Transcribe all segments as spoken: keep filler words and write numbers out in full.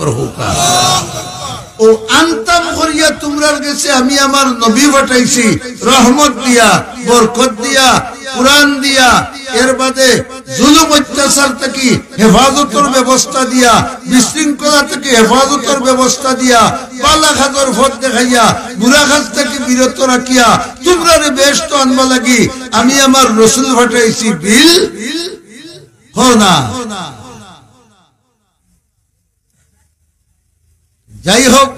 হউকা। ও আনতাম করিয়া তুমরার গেছে আমি আমার নবী পাঠাইছি, রহমত দিয়া, বরকত দিয়া, কোরআন দিয়া, এর বাদে জুলুম অত্যাচার থাকি হেফাজতর ব্যবস্থা দিয়া, বিশৃঙ্খলা থাকি হেফাজতর ব্যবস্থা দিয়া, বালা কাজর পথ দেখাইয়া, বুরা কাজ থাকি বিরত রাখিয়া, তুমরারে বেহেস্তো আনবার লাগি আমি আমার রসুল পাঠাইছি। বিল কও না। যাই হোক,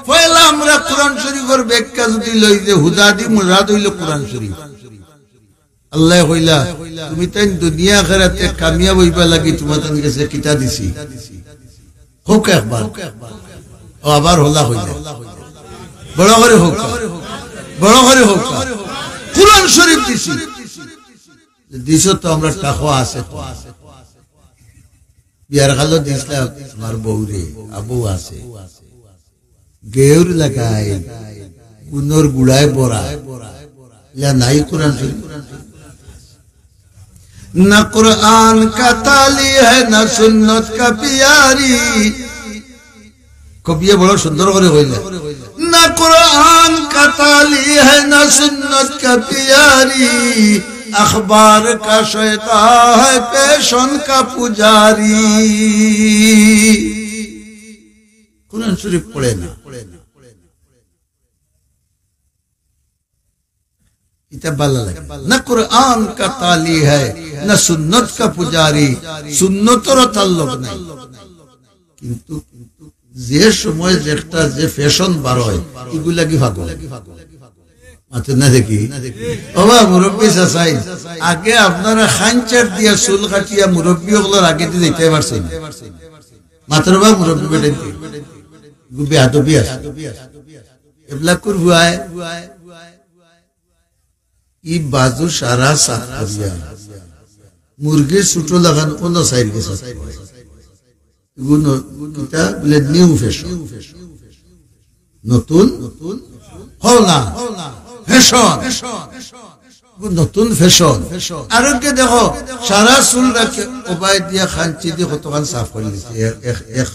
পয়লা আমরা কোরআন শরীফর ব্যাখ্যা যদি লই যে হুদাদি মুরাদ অইলো কোরআন শরীফ। আল্লায় কইলা, "তুমি তাইন দুনিয়া আখেরাতে কামিয়াব অইবার লাগি তুমার তান গেছে কিতা দিছি?" কউক্কা একবার। ও আবার হলা কইলা। বড় করি কউক্কা। বড় করি কউক্কা। কোরআন শরীফ দিছি। দিছো তো, আমরার টাকা আছে তো। বিয়ার খালো দিছলা আমার বউরে, আবু আছে। গেউর লাগাই, গুনর গুড়ায় বড়া। ইলা নাই কোরআন শরীফ। না কোরআন কা তালি হ্যায়, না সুন্নত কা পিয়ারি। কবিয়ে বড় সুন্দর করি কইলা, "না কোরআন কা তালি হ্যায়, না সুন্নত কা পিয়ারি, আখবার কা শয়তা হ্যায়, ফ্যাশন কা পুজারি।" কোরআন শরীফ পড়ে না। ইতা ভালা লাগে না। না কোরআন কা তালি হ্যায়, না সুন্নত কা পুজারি, সুন্নতরও তাল্লুক নাই। কিন্তু যে সময় যেটা যে ফ্যাশন বার অয়, ইগুর লাগি পাগল। মাতইন না দেখি। ওবা মুরব্বি চাচাইন, আগে আপনারা খাঞ্চার দিয়া চুল কাটিয়া মুরব্বি অকলর আগেদি যাইতায় পারছইন? মাতইন বা মুরব্বি বেটাইন, ইগু বেয়াদবি আছে। এবলা কুর হুয়ায় ই বাজু সারা সাফ করিয়া, মুরগির ছুটো লাগান অনো সাইড গেছে। ইগু ন-, কিতা বুলে নিউ ফ্যাশন। নতুন, কও না, ফ্যাশন। ইগু নতুন ফ্যাশন। আরোকে দেখো, সারা চুল রাখে, ওবায় দিয়া খাঞ্চি দি কতখান সাফ করি দিছে। এক, এক, এক,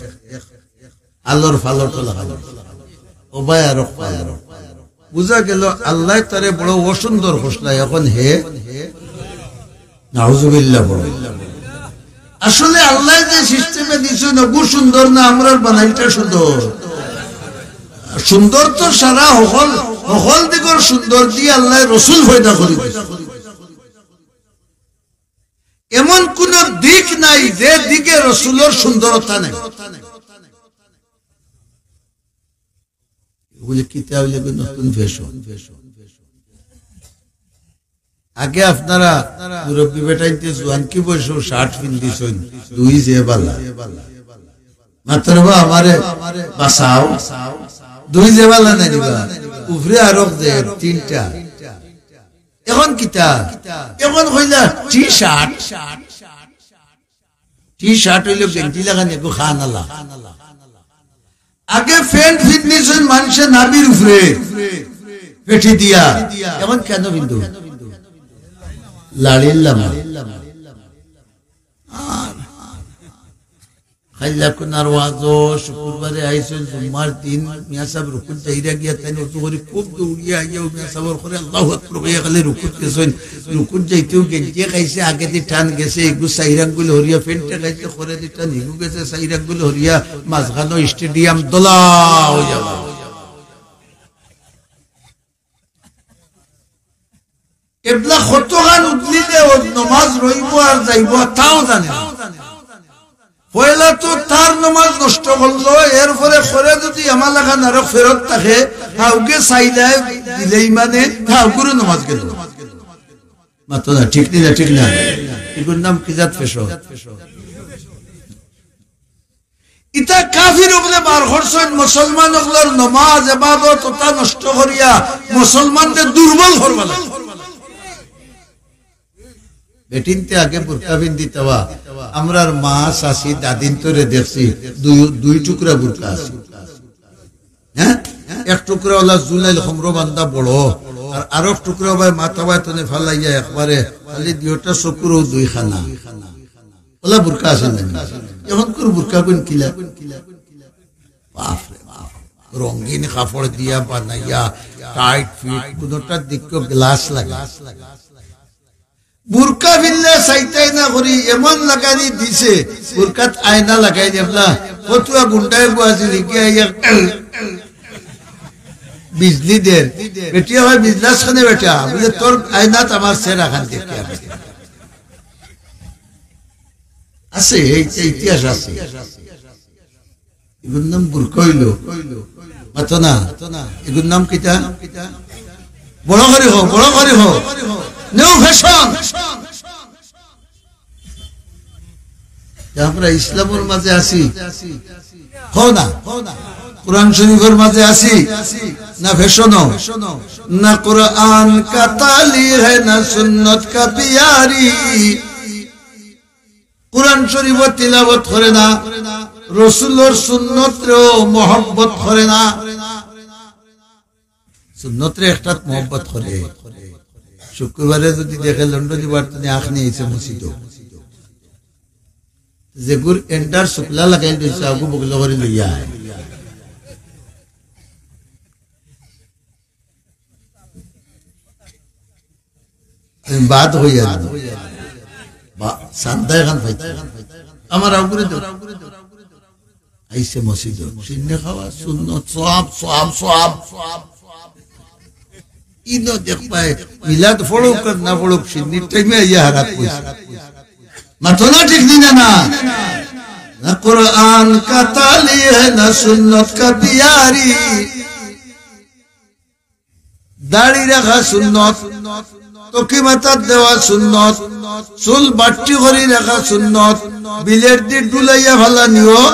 আলোর ফালর তো লাগাই দিছে। ওবায় আরো ফালর। বুঝা গেল আল্লায় তারে বড় অসুন্দর করছলা, এখন হে নাউজুবিল্লাহ বড়। আসলে আল্লায় যে সিস্টেমে দিছইন, অগু সুন্দর না, আমরার বানাইলটা সুন্দর? সুন্দর তো সারা হকল, হকল দিকর সুন্দর দি আল্লায় রসুল পয়দা করি দিছইন। এমন কোন দিক নাই যে দিকে রসুলর সুন্দরতা নাই। বুলে কিতা অইলে নতুন ফ্যাশন। আগে আপনারা মুরব্বি বেটাইন্তে জুয়ানকি বয়সো শার্ট পিন্দিছইন, দুই যে বালা। মাতইন বা আমারে বাঁচাও, দুই যে বালা নাই দিবা। উপরে আরো যে তিনটা। এখন কিতা? এখন কইলা টি শার্ট। টি শার্ট অইলো গেঞ্জি লাগানি, এগু খানালা। আগে প্যান্ট পিন্দিছইন মানষে নাভির উপরে, পেটি দিয়া। এখন কেনে পিন্দো? লাড়ির লামা। আর কাইল্লা কুনার ওয়াজো শুক্রবারে আইছইন, জুম্মার দিন মিয়া সাব রুকুত যাইরা গিয়া তাইন অজু করি খুব দৌড়িয়া আইয়া অউ মিয়া সাবর করে আল্লাহু আকবার কইয়া খালি রুকুত গেছইন। রুকুত যাইতেউ গেঞ্জিয়ে খাইছে, আগেদি টান গেছে, ইগু চাইর আঙ্গুল হরিয়া, প্যান্টে খাইছে খরেদি টান, ইগু গেছে চাইর আঙ্গুল হরিয়া, মাঝখানো স্টেডিয়াম দলা অইয়া গেল। এবলা কতখান উদলিলে অউ নমাজ রইবো আর যাইবো, তাও জানে না। পয়লা তো তার নমাজ নষ্ট করলো, এরপরে করে যদি আমার লাখান আরো ফেরত থাকে, হাউগে চাইলাই দিলেই মানে, হাউগুরু নমাজ গেল। মাতো না, ঠিক নি না, ঠিক না? ইগুর নাম কি জাত ফেশন? ইতা কাফির অকলে বার করছইন মুসলমান অকলর নমাজ, এবাদত, ওটা নষ্ট করিয়া মুসলমানরে দুর্বল করবা লাগি। বেটিন্তে আগে বুরকা পিন্দিতা বা, আমরার মা, চাচি, দাদিন্তরে দেখছি, দুই, দুই টুকরা বুরকা আছে। হ্যাঁ? এক টুকরা অলা জুলাইল খমরো বান্দা বড়, আর আরক টুকরা বায় মাথা বায় তনে ফালাইয়া একবারে খালি দুইটা চকুরও দুইখানা। অলা বুরকা আছে না? এখনকুর বুরকা কুন কিলা? বাফরে বাফ। রঙিন কাপড় দিয়া বানাইয়া, টাইট ফিট, কুনুটার দিকেও গ্লাস লাগে। বুরকা ফিরলে চাইতায় না করি এমন লাগানি দিছে, বুরকাত আয়না লাগাই দেব না। ফতুয়া গুন্ডায় বুয়াছি লিখিয়া ইয়া বিজলি দের। বেটিয়ে কয়, "বিজলাস কেনে বেটা?" বলে, "তোর আয়নাত আমার চেহারা খান দেখি আমি।" আছে, এই, এই ইতিহাস আছে। এগুর নাম বুরকা অইলো। মাতো না। এগুর নাম কিতা? বড় করি কও, বড় করি কও। New fashion. যে আমরা ইসলামর মাঝে আছি, কও না। কোরআন শরীফর মাঝে আছি, না ফ্যাশনও? না কোরআন কা তালি হ্যায়, না সুন্নত কা পিয়ারি। কোরআন শরীফও তিলাওয়াত করে না, রসুলর সুন্নতরেও মহব্বত করে না। সুন্নতরে একটাত মহব্বত করে। শুক্রবারে যদি দেখে লন্ডনী বার্তনে আখ নিয়ে আইছে মসজিদও, যেগুর এন্ডার শুক্লা লাগাই দিছে, আগু বগলো করি লইয়া আয়। আমি বাদ হইয়া না। বা-, সান্তা এখান পাইছি। আমার আগুরে দেও। আইছে মসজিদ। শিন্নি খাওয়া সুন্নত, সওয়াব, সওয়াব, সওয়াব। ইনো দেখবায়, মিলাদ পড়ুক আর না পড়ুক, শিন্নির টাইমে আইয়া হারাত পয়সা। মাতো না ঠিক নি না, না? না কোরআন কা তালি হ্যায়, না সুন্নত কা পিয়ারি। দাড়ি রাখা সুন্নত, টুপি মাথাত দেওয়া সুন্নত, চুল বাট্টি করি রাখা সুন্নত, বিলের দি ডুলাইয়া ফালানিও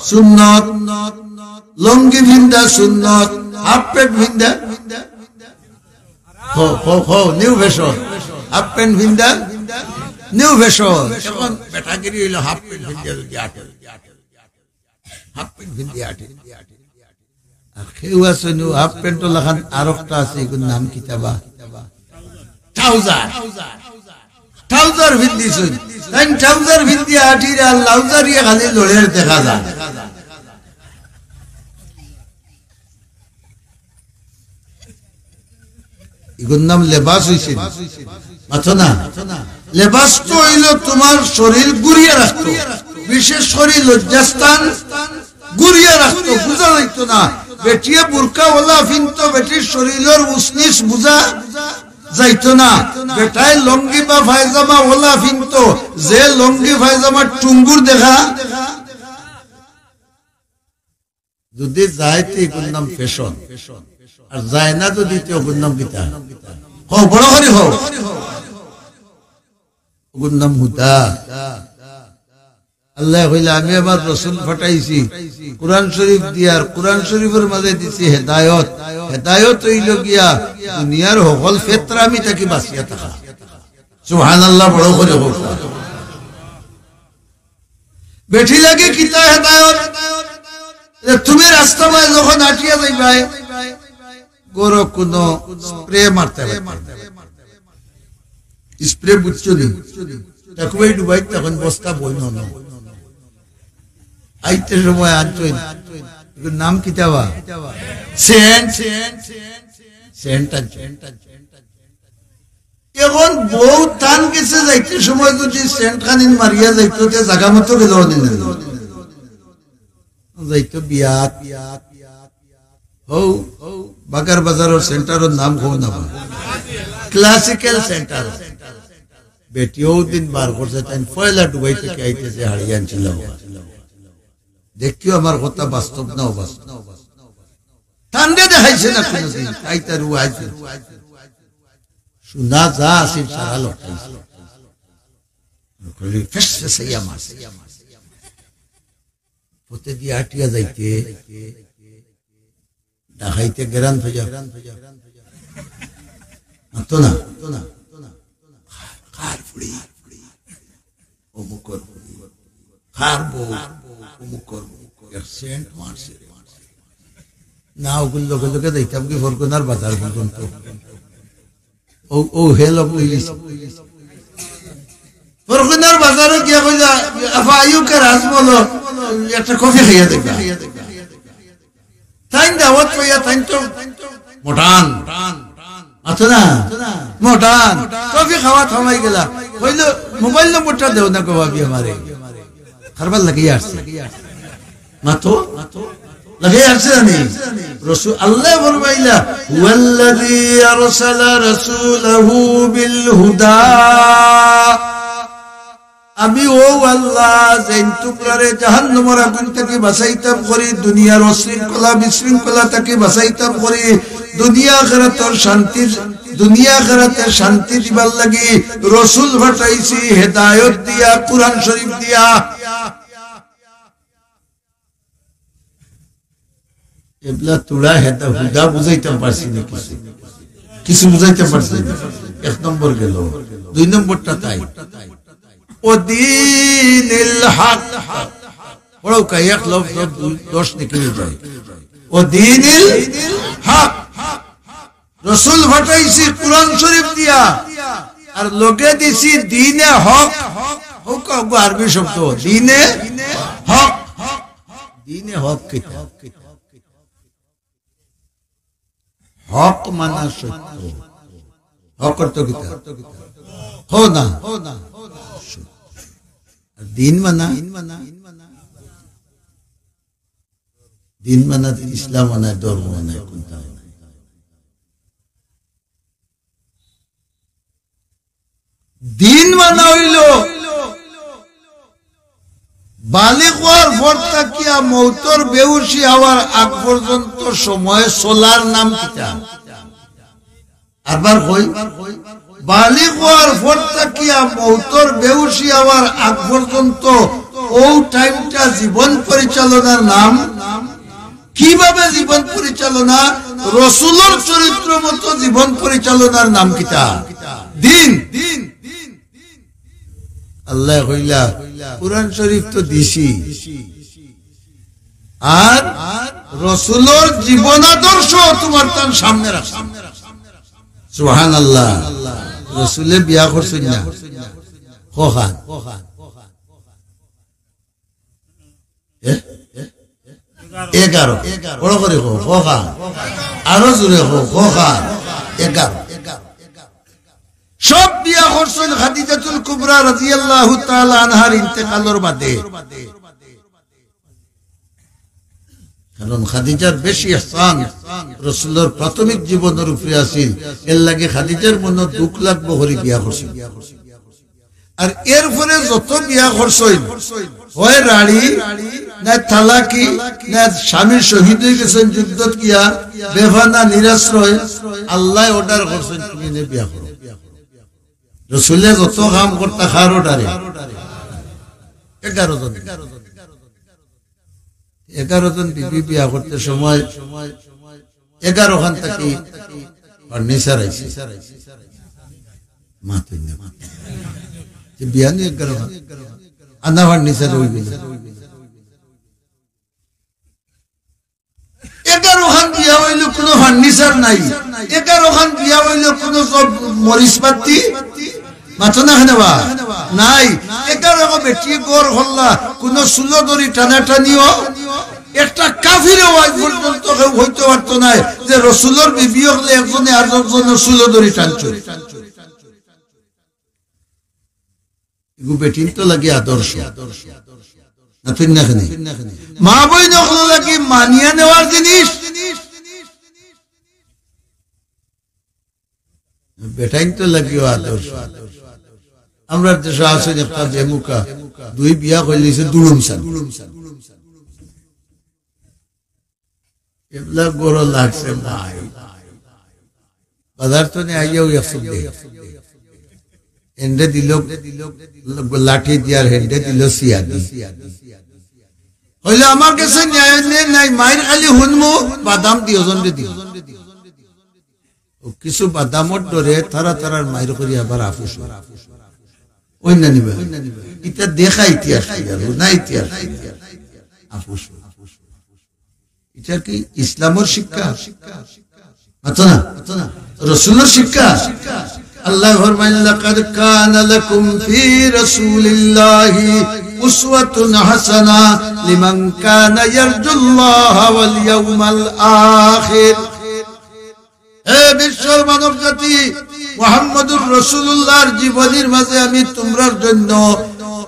সুন্নত, লুঙ্গি ফিন্দা সুন্নত, হাফ প্যান্ট ফিন্দা, হো, হো, হো, নিউ ফ্যাশন, হাফ প্যান্ট ফিন্দা, নিউ ফ্যাশন। এখন বেটাগিরি অইলো হাফ প্যান্ট ফিন্দা যদি আটে, হাফ প্যান্ট ফিন্দা আটে। আর কেউ আছে নু, হাফ প্যান্টর লাখান আরোকটা আছে, এগুর নাম কিতা বা? ট্রাউজার। ট্রাউজার ফিন্দিছইন। তাইন ট্রাউজার ফিন্দি আটির আর লাউজারিয়ে খালি লড়ের দেখা যায়। এগুর নাম লেবাস অইছে। মাতো না? লেবাস তো অইলো তুমার শরীর গুড়িয়া রাখতো, বিশেষ করি লজ্জাস্থান গুড়িয়া রাখতো, বুঝা যাইতো না। বেটিয়ে বুরকা ওলা ফিনতো, বেটির শরীরর উসনিস বুঝা যাইতো না। বেটায় লুঙ্গি বা পায়জামা ওলা ফিনতো, যে লুঙ্গি পায়জামার টুঙ্গুর দেখা যদি যায় তে এগুর নাম ফ্যাশন, আর যায় না যদি তে ওগুর নাম কিতা? হো, বড় করি হো। ওগুর নাম হুদা। আল্লায় কইলা, "আমি আমার রসুল পাঠাইছি কোরআন শরীফ দিয়া, আর কোরআন শরীফর মাঝে দিছি হেদায়ত।" হেদায়ত অইলো গিয়া দুনিয়ার হকল ফেতরামি থাকি বাঁচিয়া থাকা। সুবহানাল্লাহ, বড় করি হো। বেটি লাগি কিতা হেদায়ত? যে তুমি রাস্তা বায় যখন আটিয়া যাইবায়, ঘরো কুনু স্প্রে মারতে পারতে না। স্প্রে বুঝছো নি? তাকুবাই ডুবাই তখন বস্তা বই নন। আইতে সময় আনছইন। এগুর নাম কিতা বা? সেন্ট। সেন্ট আনছইন। এখন বউ তান গেছে যাইতে সময় যদি সেন্ট খানিন মারিয়া যাইতো, তে জাগা মতো গেল অনে না। যাইতো বিয়াত। হউ, বাগার বাজারর সেন্টারর নাম কও না বা। Classical centre. বেটিও দিন বার করছে, তাইন পয়লা ডুবাই থাকি আইতে যে হাড়ি আনছিল। দেখিও আমার কথা বাস্তব না অবাস্তব। তানরে দেখাইছে না কোনোদিন, তাই তার ও আইছে। সোনা যা আছে সারা লটাইছে। ফেস ফেসাইয়া মারছে। পথে দিয়া আটিয়া যাইতে, ডাকাইতে গেরান ফেজা। আতো না? কার ফুড়ি? অমুকর ফুড়ি। কার বউ? অমুকর বউ। এক সেন্ট মারছে রে। না, ওগুলো লগে লগে যাইতাম কি ফরকুনার বাজার পর্যন্ত। ও, ও, হেল অফ ইলিশ। ফরকুনার বাজারো গিয়া কইলা, "আফা, আইও কে রাজমহল, একটা কফি খাইয়া দেখবা।" তাইন দাওয়াত পাইয়া, তাইন তো modern। মাতো না? Modern। কফি খাওয়াত হামাই গেলা। কইলো, "মোবাইল নম্বরটা দেও না গো ভাবি আমারে।" কারবার লাগিয়া আছে। মাতো? লাগিয়া আছে জানি? রসুল, আল্লায় ফরমাইলা, "হুয়াল্লাযী আরসালা রাসূলাহু বিল হুদা।" আমি অউ আল্লাহ, যেইন তুমরারে জাহান্নামর আগুন থাকি বাঁচাইতাম করি, দুনিয়ার অশৃঙ্খলা বিশৃঙ্খলা থাকি বাঁচাইতাম করি, দুনিয়া আখিরাতর শান্তি, দুনিয়া আখিরাতর শান্তি দিবার লাগি রসুল পাঠাইছি, হেদায়ত দিয়া, কুরআন শরীফ দিয়া। এবলা তুড়া হেদা হুদা বুঝাইতাম পারছি না কিছু। কিছু বুঝাইতাম পারছি না। এক নম্বর গেল। দুই নম্বরটা তাই। "ওয়া দীনিল হক।" পড়ো কা, এক লফজ দুই, দশ নেকি অই যায়। "ওয়া দীনিল হক।" রসুল পাঠাইছি কুরআন শরীফ দিয়া, আর লগে দিছি দ্বীনে হক। অউ কা, অগু আরবি শব্দ, দ্বীনে হক। দ্বীনে হক কিতা? হক মানা সত্য। হক অর্থ কিতা? হো না। আর দ্বীন মানা? দ্বীন মানা ইসলাম মানা, ধর্ম মানা, কুনটা মানা? দ্বীন মানা অইলো বালিগ অওয়ার পর থাকিয়া মউতর বেহুশি অওয়ার আগ পর্যন্ত সময় চলার নাম কিতা? আরবার কই, বালিগ অওয়ার পর থাকিয়া মউতর বেহুশি অওয়ার আগ পর্যন্ত অউ টাইমটা জীবন পরিচালনার নাম। কিভাবে জীবন পরিচালনা? রসুলর চরিত্র মতো জীবন পরিচালনার নাম কিতা? দ্বীন। আল্লায় কইলা, "কুরআন শরীফ তো দিছি, আর রসুলর জীবন আদর্শ তুমার তান সামনে রাখছি।" সুবহানাল্লাহ। রসুলে বিয়া করছইন না? কখান? এ? এগারো। বড় করি কও, কখান? আরো জোরে কও, কখান? এগারো। সব বিয়া করছইন খাদিজাতুল কুবরা রাদিয়াল্লাহু তাআলা আনহার ইন্তেকালর বাদে। কারণ খাদিজার বেশি ইহসান রসুলর প্রাথমিক জীবনর উপরে আছিল, এর লাগি খাদিজার মনো দুখ লাগবো করি বিয়া করছইন। আর এরপরে যত বিয়া করছইন, হয় রাড়ি, না তালাকি, না স্বামী শহীদ অই গেছইন যুদ্ধত গিয়া, বেফানা নিরাশ্রয়, আল্লায় order করছইন, "তুমি নে বিয়া করো।" রসুলে যত কাম করতা কার order-এ? এগারো জন। এগারো জন বিবি বিয়া করতে সময় এগারো খান থাকি furniture আইছে। মাতইন না। যে বিয়া নু এগারো খান। আনা furniture অই গেল। এগারো খান বিয়া অইলো, কুনু furniture নাই। এগারো খান বিয়া অইলো, কুনু সব মরিচপাতি, মাতো না কেনে বা? নাই। এগারো বেটিয়ে ঘর করলা, কুনু চুলো দড়ি টানাটানিও। একটা কাফিরেও আইজ পর্যন্ত কেউ কইতো পারতো নায় যে রসুলর বিবি অকলে একজনে আরকজনর চুলো দড়ি টানছইন। ইগু বেটিন্তর লাগি আদর্শ। মাতইন না কেনে? মা-বইন অকলর লাগি মানিয়া নেওয়ার জিনিস। বেটাইন্তর লাগিও আদর্শ। আমরার দেশো আছইন একটা বেমুখা, দুই বিয়া করিলিছে দুড়ুম চান। এবলা গরো লাগছে ভাই। বাজার তনে আইয়াউ এক চউখ দে। এন্ডে দিল লাঠি দিয়ার হেন্ডে দিল সিয়াদি। কইলো, "আমার গেছে ন্যায় অন্যায় নাই, মাইর খালি হুনমু, বাদাম দিও জনরে দিও।" ও কিছু বাদামর ডরে তারা তারার মাইর করি আবার আফুস অয়। অইন্যা নিবা। ইতা দেখা ইতিহাস নাই আর, না ইতিহাস নাই। আফুস অয়। ইটা কি ইসলামর শিক্ষা? মাতো না। রসুলর শিক্ষা? আল্লায় ফরমাইন, "লাকাদ কানা লাকুম ফি রাসূলিল্লাহি أسوة حسنة لمن كان يرجو الله واليوم الآخر। হে বিশ্বর মানব জাতি, মুহাম্মদুর রাসূলুল্লাহর জীবনীর মাঝে আমি তোমরার জন্য,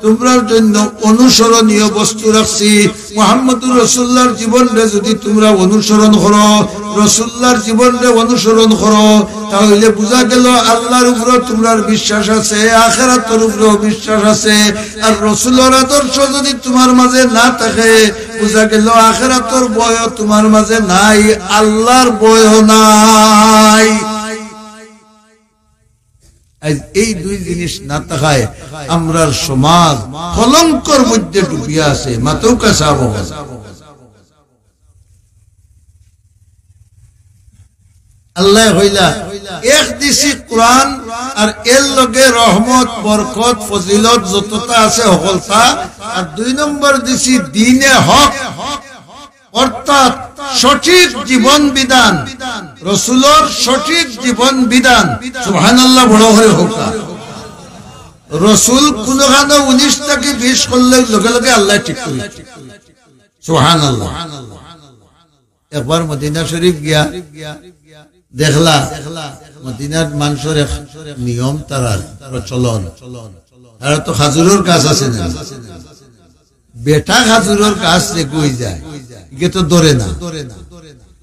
তোমরার জন্য অনুসরণীয় বস্তু রাখছি। মুহাম্মদুর রাসূলুল্লাহর জীবনরে যদি তোমরা অনুসরণ করো, রাসূলুল্লাহর জীবনরে অনুসরণ করো, তাহলে বুঝা গেল আল্লাহর উপরে তোমরার বিশ্বাস আছে, আখেরাতর উপরেও বিশ্বাস আছে। আর রাসূলর আদর্শ যদি তোমার মাঝে না থাকে, বুঝা গেল আখেরাতর ভয়ও তোমার মাঝে নাই, আল্লাহর ভয়ও নাই। আজ এই দুই জিনিস না থাকায় আমরার সমাজ কলঙ্কর মধ্যে ডুবিয়া আছে। মাতউক্কা সাব অকল। আল্লায় কইলা, এক দিছি কোরআন, আর এর লগে রহমত, বরকত, ফজিলত যততা আছে হকলতা, আর দুই নম্বর দিছি দ্বীনে হক, অর্থাৎ সঠিক জীবন বিধান, রাসূলর সঠিক জীবন বিধান। সুবহানাল্লাহ, বড় করি কউক্কা। রাসূল কুনুখানো উনিশ থাকি বিশ করলে লগে লগে আল্লায় ঠিক করি। সুবহানাল্লাহ। একবার মদিনা শরীফ গিয়া দেখলা, মদিনার মানষর এক নিয়ম, তারার প্রচলন, তারার তো খাজুরর গাছ আছে না, বেটা খাজুরর গাছ যে গই যায়, ইগে তো ধরে না।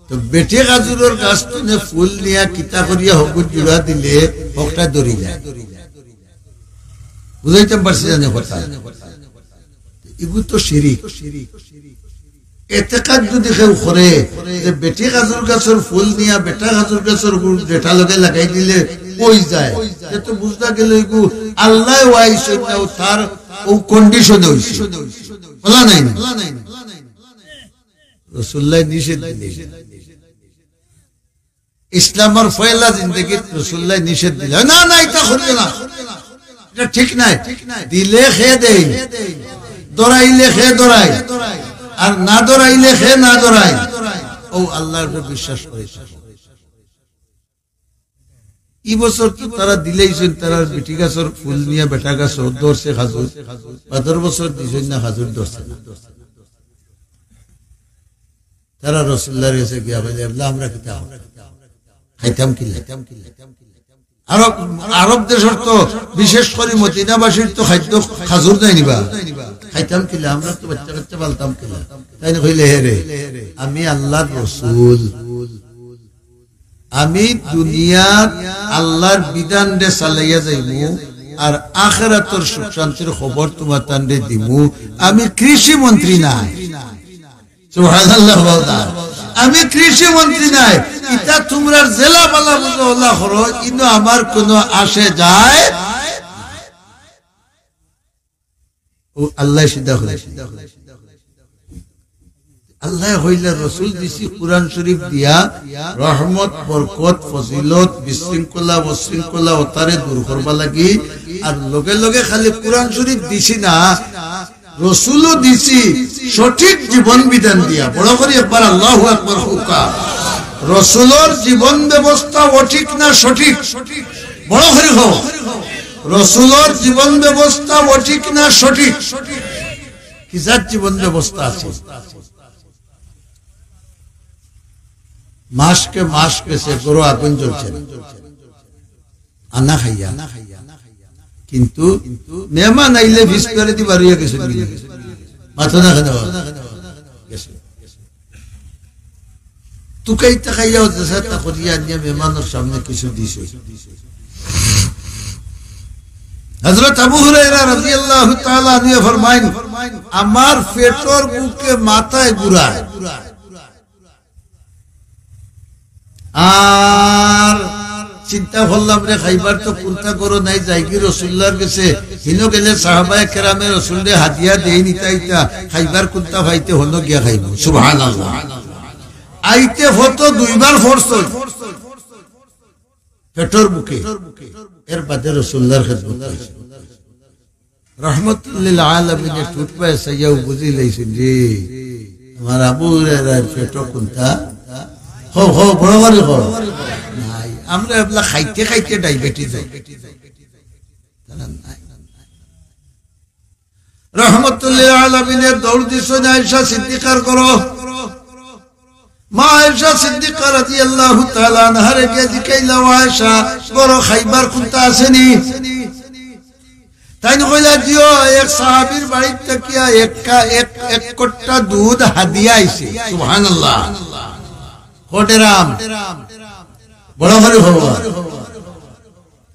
তো বেটি খাজুরর গাছ তনে ফুল নিয়া কিতা করিয়া হগুত জুড়া দিলে হকটা ধরি যায়। বুঝাইতাম পারছি জানি কথা? ইগু তো শিরিক। এতেকাদ যদি কেউ করে যে বেটি খাজুর গাছর ফুল নিয়া বেটা খাজুর গাছর গুড় বেটা লগে লাগাই দিলে অই যায়, তে তো বুঝা গেল ইগু আল্লায় ওয়াইছইন না, ও তার ও কন্ডিশনে অইছে। বলা নাই না? রাসূলুল্লায় নিষেধ দিলে। ইসলামর পয়লা জিন্দেগিত রাসূলুল্লায় নিষেধ দিলে, "না, না, ইতা করিও না, ইতা ঠিক নায়।" দিলে কে দেয়, ধরাইলে কে ধরায়, আর না ধরাইলে কে না ধরায়, ও আল্লাহর উপরে বিশ্বাস করে থাকো। ই বছর তো তারা দিলাইছইন, তারার বেটি গাছর ফুল নিয়া বেটা গাছ ধরছে খাজুর, বাদর বছর দিছইন না, খাজুর ধরছে না। তারা রাসূলুল্লাহর গেছে গিয়া কইলে, "এবলা আমরা কিতা খাইতাম কিলা?" আরব, আরব দেশর তো বিশেষ করি মদিনাবাসীর তো খাদ্য খাজুর নায় নি বা। "খাইতাম কিলা, আমরা তো বাচ্চা কাচ্চা পালতাম কিলা?" তাইন কইলে, "হে রে, আমি আল্লাহর রাসূল, আমি দুনিয়াত আল্লাহর বিধানরে চালাইয়া যাইমু, আর আখেরাতর সুখ শান্তির খবর তুমাতানরে দিমু। আমি কৃষি মন্ত্রী নায়।" সুবহানাল্লাহ, বলতা। "আমি কৃষি মন্ত্রী নায়, ইতা তুমরার যেলা বালা বুঝো অলা করো, ইনো আমার কুনু আসে যায়।" ও আল্লায় সিধা করি। আল্লায় কইলা, রাসূল দিছি কোরআন শরীফ দিয়া, রহমত, বরকত, ফজিলত, বিশৃঙ্খলা, অশৃঙ্খলা, অতারে দূর করবার লাগি। আর লগে লগে খালি কোরআন শরীফ দিছি না, রাসূলও দিছি সঠিক জীবন বিধান দিয়া। বড় করি একবার আল্লাহু আকবার কউক্কা। রাসূলর জীবন ব্যবস্থা অঠিক না সঠিক? বড় করি কও। রাসূলর জীবন ব্যবস্থা অঠিক না সঠিক? কিজাত জীবন ব্যবস্থা আছে? মাসকে মাস গেছে, ঘরো আগুন জ্বলছে না। আনা খাইয়া। কিন্তু মেহমান আইলে ফিস করি দি বারইয়া গেছে। মাতো না কেনে? গেছে। তুকাইতা খাইয়া অইছে, তা করিয়া আনিয়া মেহমানর সামনে কিছু দিছে। হযরত আবু হুরায়রা রাদিয়াল্লাহু তাআলা আনহু ফরমাইন, "আমার পেটর ভুকে মাথায় ঘুরায়।" আর চিন্তা করলাম রে, খাইবার তো কুন্তা ঘরো নাই, যাইগি রাসূলুল্লাহর গেছে, হিনো গেলে সাহাবায়ে কেরামে রাসূলরে হাদিয়া দেইন ইতা ইতা, খাইবার কুন্তা পাইতে হনো গিয়া খাইমু। সুবহানাল্লাহ। আইতে পথো দুইবার পড়ছইন পেটর ভুকে, এর বাদে রাসূলুল্লাহর খেদমত করছইন। রহমতুল্লিল আলামিনে টুটপায় চাইয়াউ বুঝিলাইছইন যে আমার আবু হুরায়রার পেটো কুন্তা। হো, হো, বড় করি হো। নাই, আমরা এবলা খাইতে খাইতে ডায়াবেটিস অই। তারা নাই। রহমতুল্লিল আলামিনে দৌড় দিছইন আয়েশা সিদ্দিকার ঘরো। মা আয়েশা সিদ্দিকা রাদিয়াল্লাহু তাআলা আনহারে গিয়া জিকাইলা, "ও আয়েশা, ঘরো খাইবার কুন্তা আছে নি?" তাইন কইলা, "জি অয়, এক সাহাবীর বাড়িত থাকিয়া এক কা-, এক, এক কট্টা দুধ হাদিয়া আইছে।" সুবহানাল্লাহ। কটেরাম। বড় করি কও।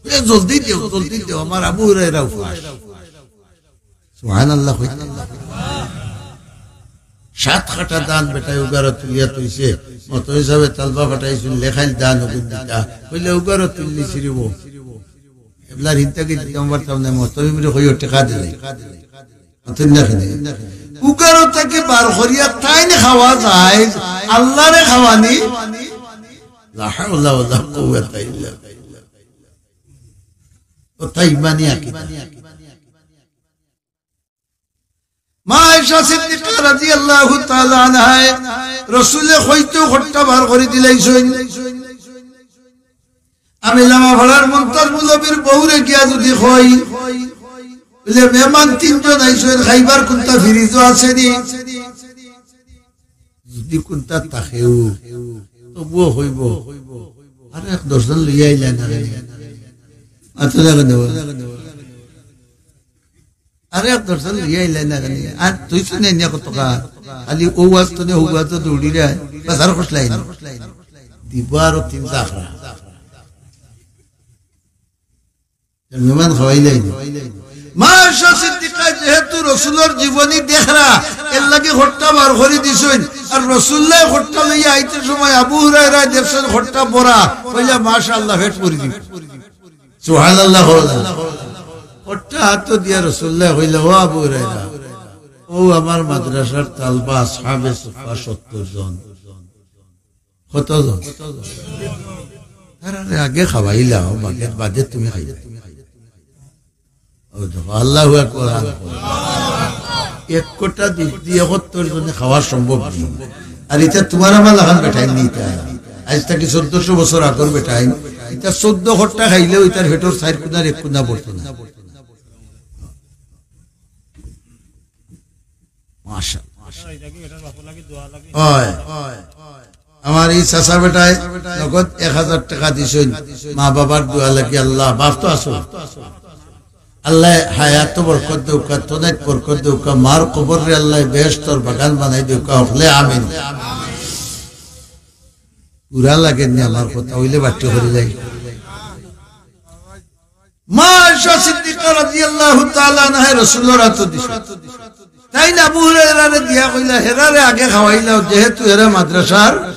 এ, জলদি দেও, জলদি দেও, আমার আবু হুরায়রা উপাস। সুবহানাল্লাহ কইতে। সাত কাটা ধান বেটায় উগারো তুলিয়া থইছে। মতো হিসাবে তালবা ফাটাইছইন, লেখাইল ধান অগুন দিতা। কইলে, "উগারো তুললি ছিড়িব।" এবলার হিনতা কি দিতাম পারতাম না, মতো মিমরে কইও টেকা দিলে। মতো না কেনে? উগারো থাকি বার করিয়া তাইন খাওয়া যায়, আল্লাহরে খাওয়ানি। লা হাওলা ওয়ালা কুওয়াতা ইল্লা বিল্লাহ। ও তাই ইমানি আকিদা। মা আয়েশা সিদ্দিকা রাদিয়াল্লাহু তাআলা আনহায় রসুলে কইতেউ খট্টা বার করি দিলাইছইন। আমি লামাপাড়ার মন্তাজ মৌলবীর বউরে গিয়া যুদি কই, বুলে, "মেহমান তিনজন আইছইন, খাইবার কুন্তা ফ্রিজো আছে নি?" যুদি কুন্তা থাকেউ, তবুও কইবো, "আরো এক দশজন লইয়া আইলা না কেনে?" আচ্ছা, দেখো, দেখো। আরো এক দশজন লইয়া আইলা না কেনে? আর তুই শুনে নিয়া কত কা? খালি ও আস্ত নে, ও আস্ত দৌড়ি রে। বাস আর খোঁজ লাইন। দিবা আরো তিন চাকরা। মেহমান খাওয়াইলাই। মা আয়েশা সিদ্দিকা যেহেতু রসুলর জীবনী দেখরা, এর লাগি খট্টা বার করি দিছইন। আর রসুল্লায় খট্টা লইয়া আইতে সময় আবু হুরায়রায় দেখছইন খট্টা ভরা, কইলা, "মাশাআল্লাহ, পেট ভরি দিবা।" সুবহানাল্লাহ কও। খট্টা আতো দিয়া রসুল্লায় কইলা, "ও আবু হুরায়রা, অউ আমার মাদ্রাসার তালবা আসহাবে সুফফা সত্তর জন।" কত জন? তারারে আগে খাওয়াইলাও, বাদে, বাদে তুমি খাইবায়। অউ দেখো, আল্লাহু আকবার। এক কট্টা দুধ দিয়া সত্তর জনে খাওয়া সম্ভব নি। আর ইতা তুমার আমার লাখান বেটাইন নি ইতা। আইজ থাকি চৌদ্দশো বছর আগর বেটাইন। ইতা চৌদ্দ কট্টা খাইলেও ইতার পেটর চাইর কুনার এক কুনা ভরতো না। মাশাআল্লাহ। অয়। আমার ই চাচা বেটায় নগদ এক হাজার টেকা দিছইন, মা বাবার দোয়া লাগি। আল্লাহ, বাপ তো আছো, আল্লায় হায়াতো বরকত দেউক্কা, তনাইত বরকত দেউক্কা, মার কবররে আল্লায় বেহেস্তর বাগান বানাই দেউক্কা, হকলে আমিন। পুরা লাগের নি আমার কথা, অইলে বাট্টি করি যাই। মা আয়েশা সিদ্দিকা রাদিয়াল্লাহু তাআলা আনহায় রসুলর আতো দিছইন। তাইন আবু হুরায়রারে দিয়া কইলা, "হেরারে আগে খাওয়াইলাও, যেহেতু এরা মাদ্রাসার,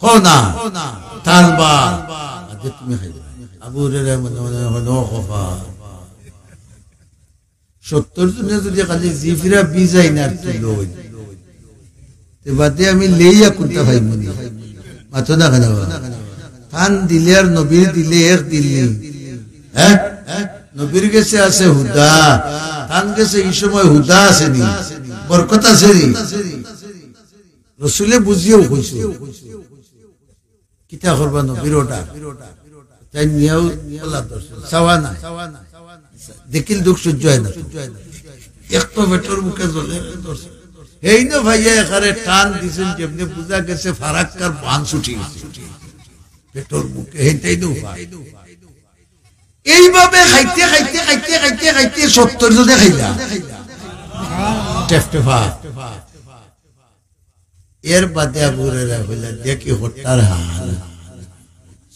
কও না, তালবা, আগে তুমি খাইবা।" আবু হুরায়রা মনে মনে কইন, "ও খোফা, সত্তর জনে যুদি খালি জিফিরা বিজাইন আর তুলইন, তে বাদে আমি লেইয়া কুনটা পাইমু নি?" মাতো না কেনে বা? তান দিলে আর নবীর দিলে এক দিল নি? হ্যাঁ? নবীর গেছে আছে হুদা, তান গেছে ই সময় হুদা আছে নি? বরকত আছে নি? রসুলে বুঝিয়াউ কইছইন। কিতা করবা নবীর order? তাইন নিয়াউ কলা ধরছইন, চাওয়া নাই। দেখিল দুখ সহ্য অয় না। এক তো পেটর ভুকে জ্বলে ধরছইন। হেইন পাইয়া একবারে টান দিছইন, যেমনে বুঝা গেছে ফারাক্কার বান ছুটি গেছে। পেটর ভুকে, হেইটাই তো উপায়। এইভাবে খাইতে, খাইতে, খাইতে, খাইতে, খাইতে সত্তর জনে খাইলা। টেফটেফা। এর বাদে আবু হুরায়রা কইলা, "দেখি হট্টার হাল।"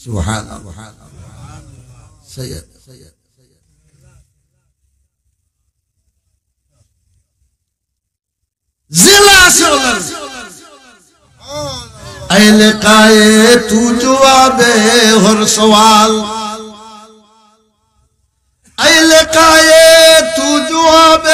সুবহানাল্লাহ। সৈয়দ। জেলা আছে ওনার। اے لقائے تو جواب ہر سوال، اے لقائے تو جواب